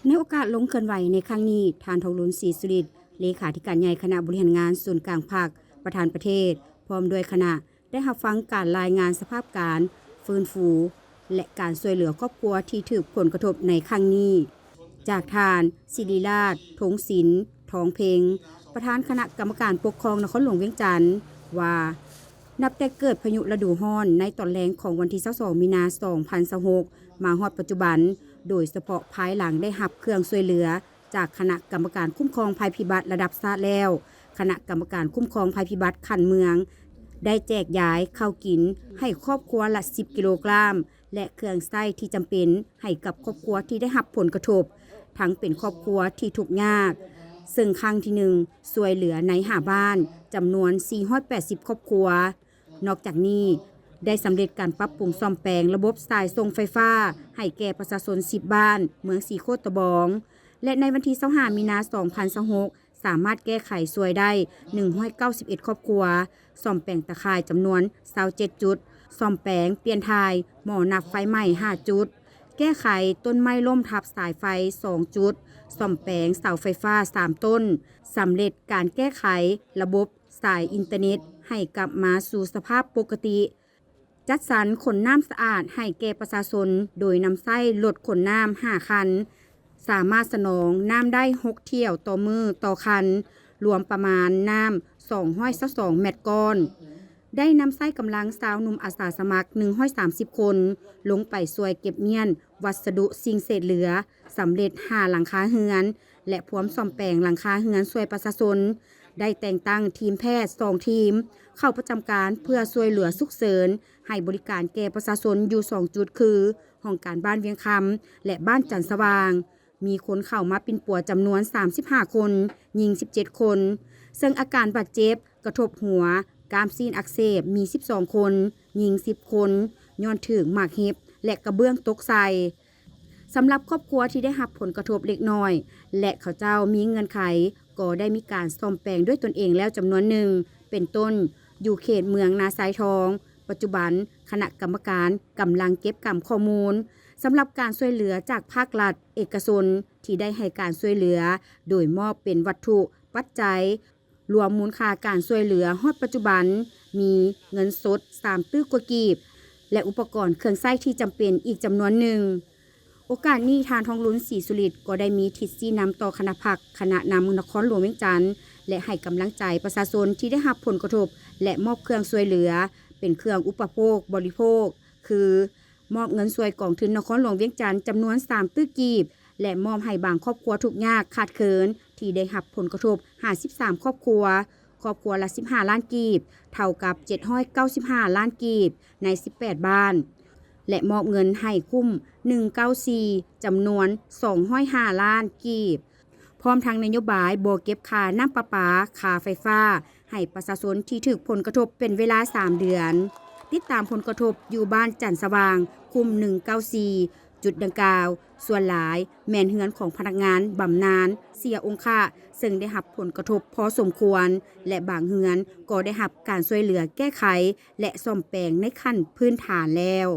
ໃນໂອກາດລົງເຄື່ອນໄຫວໃນຄັ້ງນີ້, ທ່ານ ທອງລຸນ ສີສຸລິດ ເລຂາທິການໃຫຍ່ຄະນະບໍລິຫານງານສູນກາງພັກ, ປະທານປະເທດ ພ້ອມດ້ວຍຄະນະ ໄດ້ຮັບຟັງການລາຍງານສະພາບການຟື້ນຟູ ແລະ ການຊ່ວຍເຫຼືອຄອບຄົວທີ່ຖືກຜົນກະທົບໃນຄັ້ງນີ້ ຈາກທ່ານ ສິລິລາດ ທົງສິນ ທອງເພັງ ປະທານຄະນະກຳມະການປົກຄອງນະຄອນຫຼວງວຽງຈັນ ວ່າ ນັບແຕ່ເກີດພາຍຸລະດູຮ້ອນໃນຕອນແລງຂອງວັນທີຊາວສອງ ມີນາ ສອງພັນຊາວຫົກ ມາຮອດປັດຈຸບັນ, ໂດຍສະເພາະພາຍຫຼັງໄດ້ຮັບເຄື່ອງຊ່ວຍເຫຼືອຈາກຄະນະກຳມະການຄຸ້ມຄອງໄພພິບັດລະດັບຊາດແລ້ວ, ຄະນະກຳມະການຄຸ້ມຄອງໄພພິບັດຂັ້ນເມືອງ ໄດ້ແຈກຢາຍເຂົ້າກິນໃຫ້ຄອບຄົວລະສິບກິໂລກຣາມ ແລະ ເຄື່ອງໃຊ້ທີ່ຈຳເປັນໃຫ້ກັບຄອບຄົວທີ່ໄດ້ຮັບຜົນກະທົບ, ທັງເປັນຄອບຄົວທີ່ທຸກຍາກ, ເຊິ່ງຄັ້ງທີໜຶ່ງ ຊ່ວຍເຫຼືອໃນຫ້າບ້ານ ຈຳນວນສີ່ຮ້ອຍແປດສິບຄອບຄົວ. ນອກຈາກນີ້, ໄດ້ສຳເລັດການປັບປຸງສ້ອມແປງລະບົບສາຍສົ່ງໄຟຟ້າໃຫ້ແກ່ປະຊາຊົນສິບບ້ານ ເມືອງສີໂຄດຕະບອງ ແລະ ໃນວັນທີຊາວຫ້າ ມີນາ ສອງພັນຊາວຫົກ ສາມາດແກ້ໄຂຊ່ວຍໄດ້ໜຶ່ງຮ້ອຍເກົ້າສິບເອັດຄອບຄົວ, ສ້ອມແປງຕາຂ່າຍຈຳນວນຊາວເຈັດຈຸດ, ສ້ອມແປງປ່ຽນຖ່າຍໝໍ້ນັບໄຟໄໝ້ຫ້າຈຸດ, ແກ້ໄຂຕົ້ນໄມ້ລົ້ມທັບສາຍໄຟສອງຈຸດ, ສ້ອມແປງເສົາໄຟຟ້າສາມຕົ້ນ, ສຳເລັດການແກ້ໄຂລະບົບສາຍອິນເຕີເນັດໃຫ້ກັບມາສູ່ສະພາບປົກກະຕິ. ຈັດສັນຂົນນ້ຳສະອາດໃຫ້ແກ່ປະຊາຊົນ ໂດຍນຳໃຊ້ລົດຂົນນ້ຳຫ້າຄັນ, ສາມາດສະໜອງນ້ຳໄດ້ຫົກຖ້ຽວຕໍ່ມື້ຕໍ່ຄັນ, ລວມປະມານນ້ຳສອງຮ້ອຍຊາວສອງແມັດກ້ອນ. ໄດ້ນຳໃຊ້ກຳລັງຊາວໜຸ່ມອາສາສະໝັກໜຶ່ງຮ້ອຍສາມສິບຄົນ ລົງໄປຊ່ວຍເກັບມ້ຽນວັດສະດຸສິ່ງເສດເຫຼືອ, ສຳເລັດຫ້າຫຼັງຄາເຮືອນ ແລະ ພວມສ້ອມແປງຫຼັງຄາເຮືອນຊ່ວຍປະຊາຊົນ. ໄດ້ແຕ່ງຕັ້ງທີມແພດສອງທີມເຂົ້າປະຈຳການເພື່ອຊ່ວຍເຫຼືອສຸກເສີນ ໃຫ້ບໍລິການແກ່ປະຊາຊົນຢູ່ສອງຈຸດ ຄື ຫ້ອງການບ້ານວຽງຄຳ ແລະ ບ້ານຈັນສະຫວ່າງ. ມີຄົນເຂົ້າມາປິ່ນປົວຈຳນວນສາມສິບຫ້າຄົນ, ຍິງສິບເຈັດຄົນ, ເຊິ່ງອາການບາດເຈັບກະທົບຫົວ, ກ້າມຊີ້ນອັກເສບມີສິບສອງຄົນ, ຍິງສິບຄົນ, ຍ້ອນຖືກໝາກເຫັບ ແລະ ກະເບື້ອງຕົກໃສ່. ສຳລັບຄອບຄົວທີ່ໄດ້ຮັບຜົນກະທົບເລັກນ້ອຍ ແລະ ເຂົາເຈົ້າມີເງື່ອນໄຂ ກໍໄດ້ມີການສ້ອມແປງດ້ວຍຕົນເອງແລ້ວຈຳນວນໜຶ່ງ ເປັນຕົ້ນ ຢູ່ເຂດເມືອງນາຊາຍທອງ. ປັດຈຸບັນ, ຄະນະກຳມະການກຳລັງເກັບກຳຂໍ້ມູນ ສຳລັບການຊ່ວຍເຫຼືອຈາກພາກລັດ, ເອກະຊົນ ທີ່ໄດ້ໃຫ້ການຊ່ວຍເຫຼືອ ໂດຍມອບເປັນວັດຖຸ, ປັດໄຈ, ລວມມູນຄ່າການຊ່ວຍເຫຼືອຮອດປັດຈຸບັນ ມີເງິນສົດສາມຕື້ກວ່າກີບ ແລະ ອຸປະກອນເຄື່ອງໃຊ້ທີ່ຈຳເປັນອີກຈຳນວນໜຶ່ງ. ໂອກາດນີ້, ທ່ານ ທອງລຸນ ສີສຸລິດ ກໍໄດ້ມີທິດຊີ້ນຳຕໍ່ຄະນະພັກ, ຄະນະນຳນະຄອນຫຼວງວຽງຈັນ ແລະ ໃຫ້ກຳລັງໃຈປະຊາຊົນທີ່ໄດ້ຮັບຜົນກະທົບ ແລະ ມອບເຄື່ອງຊ່ວຍເຫຼືອ ເປັນເຄື່ອງອຸປະໂພກບໍລິໂພກ ຄື ມອບເງິນຊ່ວຍກອງທຶນນະຄອນຫຼວງວຽງຈັນຈຳນວນສາມຕື້ກີບ ແລະ ມອບໃຫ້ບາງຄອບຄົວທຸກຍາກຂາດເຂີນທີ່ໄດ້ຮັບຜົນກະທົບຫ້າສິບສາມຄອບຄົວ, ຄອບຄົວລະສິບຫ້າລ້ານກີບ, ເທົ່າກັບເຈັດຮ້ອຍເກົ້າສິບຫ້າລ້ານກີບ ໃນສິບແປດບ້ານ ແລະ ມອບເງິນໃຫ້ຄຸ້ມໜຶ່ງເກົ້າສີ່ ຈຳນວນສອງຮ້ອຍຫ້າລ້ານກີບ. ພ້ອມທັງນະໂຍບາຍບໍ່ເກັບຄ່ານ້ຳປະປາ, ຄ່າໄຟຟ້າ ໃຫ້ປະຊາຊົນທີ່ຖືກຜົນກະທົບເປັນເວລາສາມເດືອນ. ຕິດຕາມຜົນກະທົບຢູ່ບ້ານຈັນສະຫວ່າງ, ຄຸ້ມໜຶ່ງເກົ້າສີ່ ຈຸດດັ່ງກ່າວ ສ່ວນຫຼາຍແມ່ນເຮືອນຂອງພະນັກງານບຳນານເສຍອົງຄະ, ເຊິ່ງໄດ້ຮັບຜົນກະທົບພໍສົມຄວນ ແລະ ບາງເຮືອນກໍໄດ້ຮັບການຊ່ວຍເຫຼືອແກ້ໄຂ ແລະ ສ້ອມແປງໃນຂັ້ນພື້ນຖານແລ້ວ.